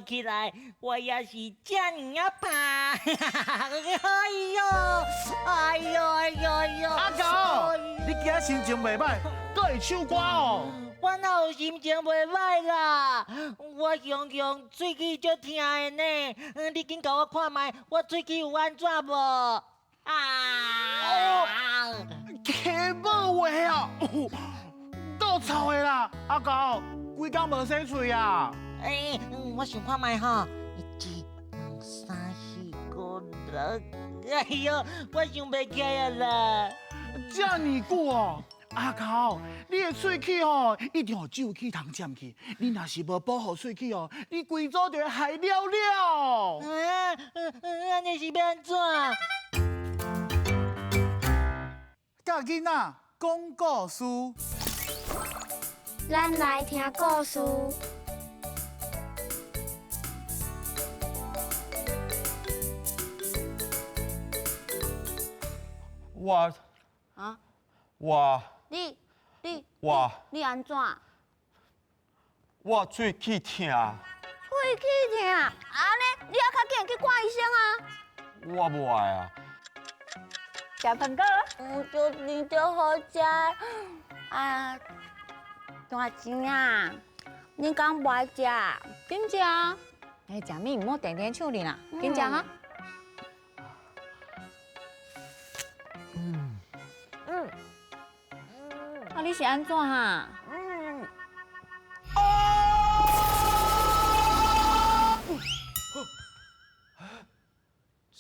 看起來我也是遮爾仔拍。哎喲，哎喲，哎喲，哎喲！阿狗，你今仔心情袂䆀，閣會唱歌哦？我哪有心情袂䆀啦？我雄雄喙齒足疼的呢。你緊共我看覓，我喙齒有按怎無？啊！客無話哦，夠臭的啦！阿狗，規工無洗喙啊？欸，我想看覓吼，一、兩、三、四、五、六，哎喲，我想袂起來啦。遮爾久哦，阿狗，你的喙齒吼一定予酒氣通佔去。你若是無保護喙齒哦，你規組就會害了了。啊，按呢是欲按怎？教囡仔講故事。咱來聽故事。我啊，我你你我你按怎？我喙齒疼。喙齒疼，按呢你猶較緊去看醫生啊。我無愛啊。食飯粿，就甜就好食。啊，大錢啊，你敢無愛食？緊食啊！欸，食物毋好定定搶你啦，緊食啊！啊，你是按怎啊？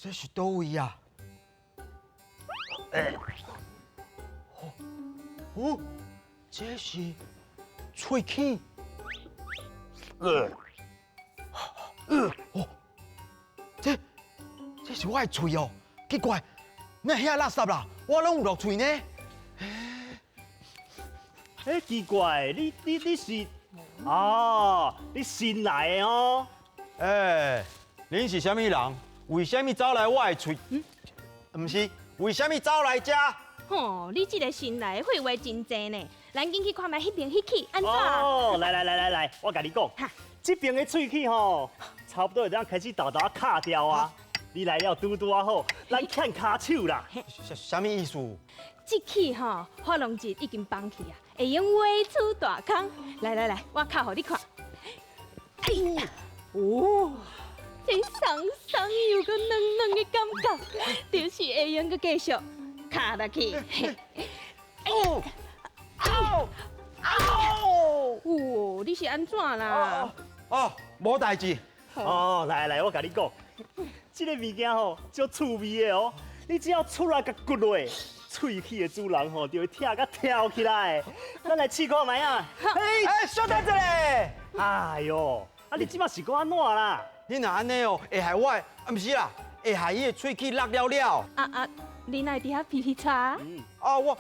這是佗位啊？哦，這是喙齒。哦，這是我的喙哦，奇怪，哪遐垃圾啦？我攏有落喙呢。欸，奇怪，你是哦，你新來的哦。欸，恁是啥物人？為啥物走來我的喙？毋是，為啥物走來遮？吼，你這個新來的廢話真濟呢，咱緊去看覓彼邊彼齒按怎？哦，來來來來來，我共你講，這邊的喙齒吼，差不多會當開始沓沓卡掉啊。你來了拄拄仔好，咱牽跤手啦。啥物意思？這齒吼，珐琅質已經崩去啊，會用挖出大空。來來來，我敲予你看。哎呀，哦，這鬆鬆又閣軟軟的感覺，就是會用閣繼續敲落去。哦哦哦！哦，你是按怎啦？哦，無代誌。哦，來來，我共你講，這個物件吼，足趣味的哦。你只要出來共骨落，喙齒的主人吼就會疼甲跳起來。咱來試看覓啊！欸，稍等一下。哎喲，啊你這擺是講按怎啦？你若按呢哦，會害我，啊毋是啦，會害伊的喙齒落了了。啊啊，你哪會佇遐皮皮擦？啊，我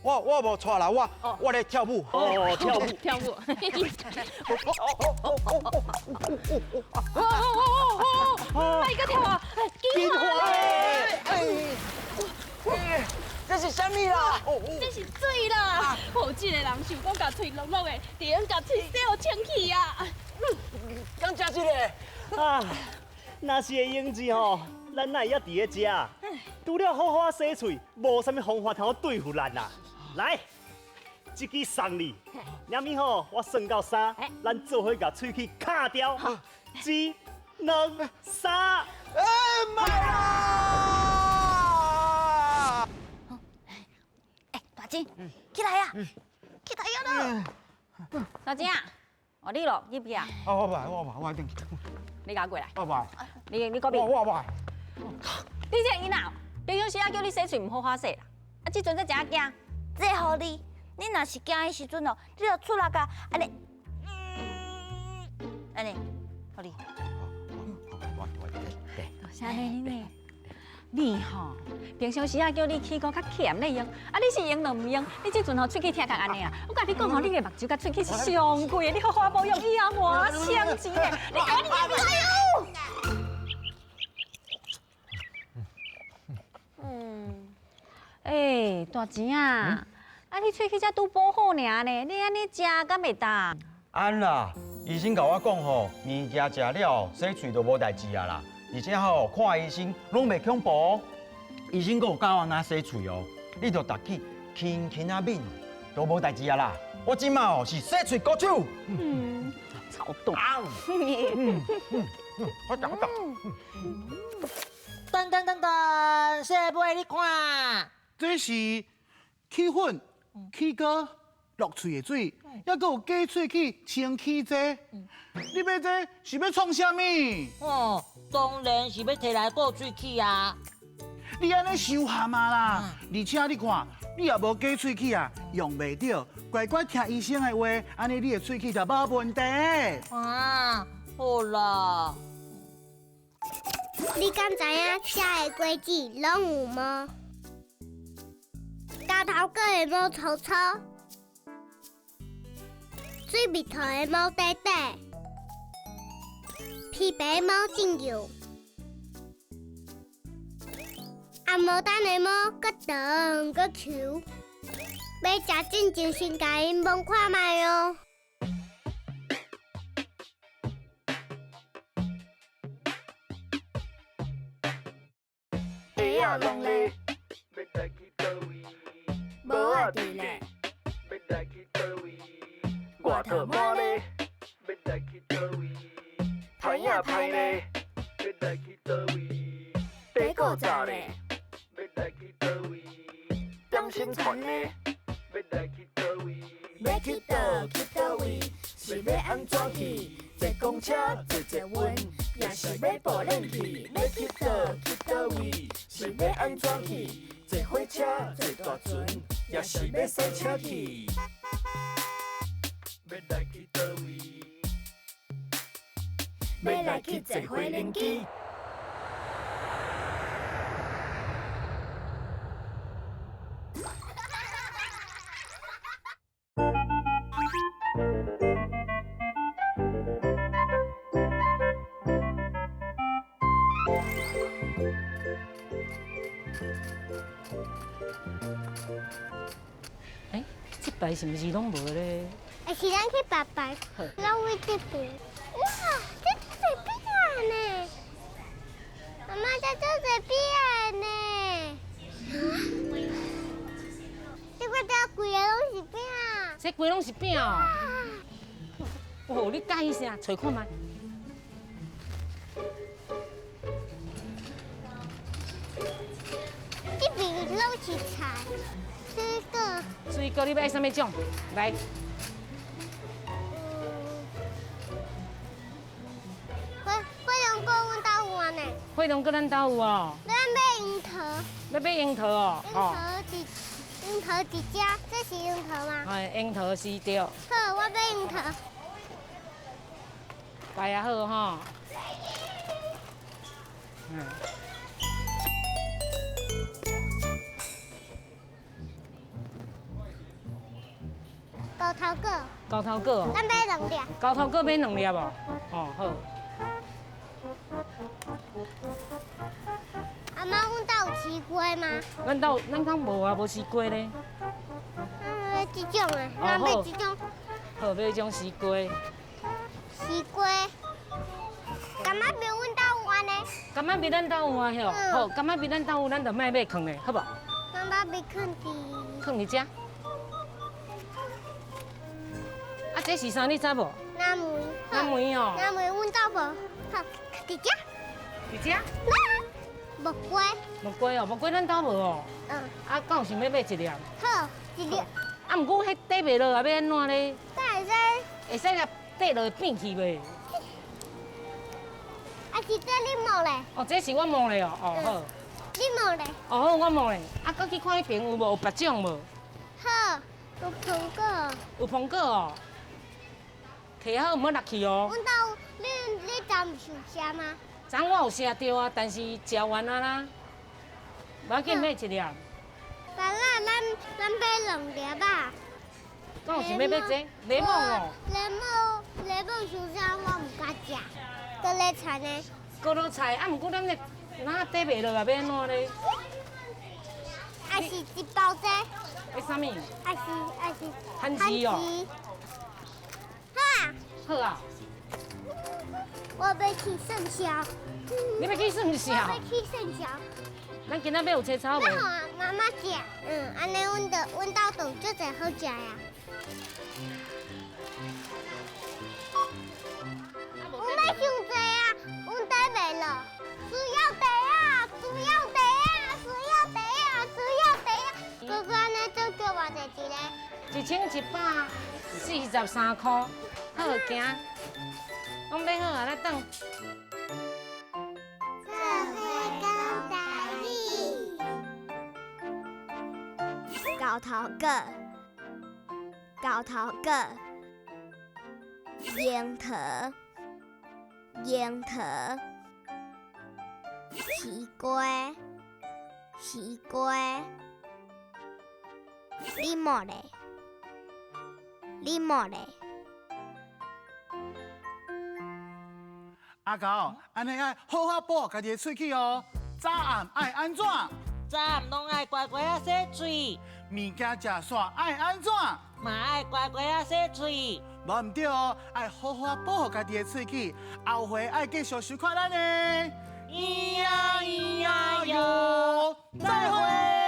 無錯啦，我咧跳舞。哦，跳舞，跳舞。哦，莫閣跳啊！金花咧！這是啥物啦？這是水啦！哦，這個人想講共喙落落的，就用共喙洗予清氣啊！敢食這個？啊，若是會用字吼，咱哪會猶佇咧遮？除了好好洗喙，無啥物方法通對付咱啦。來，這支送你，兩面吼，我算到三，咱做伙共喙齒敲掉。一、兩、三，欸，莫啦！欸，大金，起來啊！起來啊！大金啊，哦你咯，入去啊！啊，我袂，我袂，我轉去。你共我過來。我袂。你嗰邊。我袂。你這個囡仔，平常時啊叫你洗喙毋好好洗啦，啊這陣才誠驚。這予你，你若是驚的時陣哦，你就出來共按呢，按呢，予你。多謝你呢。你吼，平常時啊叫你齒箍較儉咧用，啊你是用就毋用，你這陣吼喙齒疼甲按呢啊！我共你講吼，你的目睭佮喙齒是上貴的，你好好保養，以後換鑲錢的。你共我你哎呦！欸，大錢啊，啊你喙齒才拄補好爾呢，你按呢食敢會當？按啦，醫生共我講吼，物件食了洗喙就無代誌啊啦，而且吼看醫生攏袂恐怖。醫生閣有教我按怎洗喙哦，你著逐起輕輕仔抿，都無代誌啊啦。我這馬哦是洗喙高手。嗯，超懂。我講我講。噔噔噔噔，小妹你看，這是起粉、起膏、落喙的水，猶閣有假喙齒、清齒劑。你買這是欲創啥物？哦，當然是欲提來顧喙齒啊！你按呢傷譀啊啦！而且你看，你也無假喙齒啊，用袂著，乖乖聽醫生的話，按呢你的喙齒就無問題。啊，好啦。你敢知影遮的果子攏有毛？蛟頭果的毛粗粗，水蜜桃的毛短短，枇杷的毛真幼，红毛丹的毛閣長閣 Q。欲食進前，先共𪜶摸看覓哦。鞋仔攏咧，欲來去佗位？帽仔佇咧，欲來去佗位？外套毛咧，欲來去佗位？歹影歹咧，欲來去佗位？茶果炸咧，欲來去佗位？點心團咧，欲來去佗位？欲去佗去佗位？是欲按怎去？坐公車，坐捷運，抑是欲步練去？欲去佗去佗位？是欲按怎去？坐火車，坐大船，抑是欲賽車去？欲來去佗位？欲來去坐飛輪機？欸，這擺是毋是攏無咧？欸，是咱去別擺，攏位這邊。哇，這足濟餅仔呢！阿媽，這足濟餅仔呢！這個這規個攏是餅。這規攏是餅哦。哦，你佮意啥？揣看覓。這邊攏是菜。水果，水果你欲愛啥物種？來。火龍果阮兜有啊呢。火龍果咱兜有哦。咱買櫻桃。欲買櫻桃哦。櫻桃佇遮，這是櫻桃嗎？哎，櫻桃是對。好，我買櫻桃。擺啊好吼。嗯。猴頭果。猴頭果。咱買兩粒。猴頭果買兩粒哦。哦，好。阿媽，阮兜有絲瓜嗎？阮兜咱敢無啊，無絲瓜咧。嗯，這種的，咱買這種。好，買這種絲瓜。絲瓜。柑仔蜜阮兜有啊呢。柑仔蜜咱兜有啊，吼。好，柑仔蜜咱兜有，咱就莫買囥咧，好無？柑仔蜜囥佇。囥佇遮。啊，這是啥？你知無？藍莓。藍莓哦。藍莓，阮兜無。好，佇遮。佇遮。木瓜。木瓜哦，木瓜咱兜無哦。嗯。啊，敢有想欲買一粒？好，一粒。啊，毋過彼綴袂落啊，欲按怎咧？敢會使？會使共綴落會變去袂？啊，是這你摸咧？哦，這是我摸咧哦，哦好。你摸咧？哦好，我摸咧。啊，閣去看彼邊有無？有別種無？好，有蘋果。有蘋果哦。摕好，毋好落去哦。阮兜，你昨毋是有寫嗎？昨我有寫著啊，但是食完啊啦，無要緊，買一粒。芭樂，咱買兩粒吧。敢有想欲買這檸檬哦？檸檬傷酸，我毋敢食。高麗菜呢？高麗菜啊，毋過咱個哪綴袂落啊，欲按怎咧？啊是一包這。欸，啥物？啊是啊是。番薯哦。好啊。好啊。我欲去算数。你欲去算数？我欲去算数。咱今仔欲有青草無？欲予媽媽食，按呢阮就阮兜就有足濟好食啊。阮欲傷濟啊，阮綴袂落，需要茶啊，需要茶啊，需要茶啊，需要茶啊。哥哥按呢做叫偌濟一个？1143箍，好行，攏買好啊，咱轉。做伙講台語。猴頭果，猴頭果，櫻桃，櫻桃，西瓜，西瓜，你莫咧，你莫咧。阿狗，按呢愛好好保護家己的喙齒哦。早暗愛按怎？早暗攏愛乖乖仔洗喙。物件食煞愛按怎？嘛愛乖乖仔洗喙。無毋對哦，愛好好保護家己的喙齒，後回愛繼續收看咱的。咿呀咿呀喲，再會。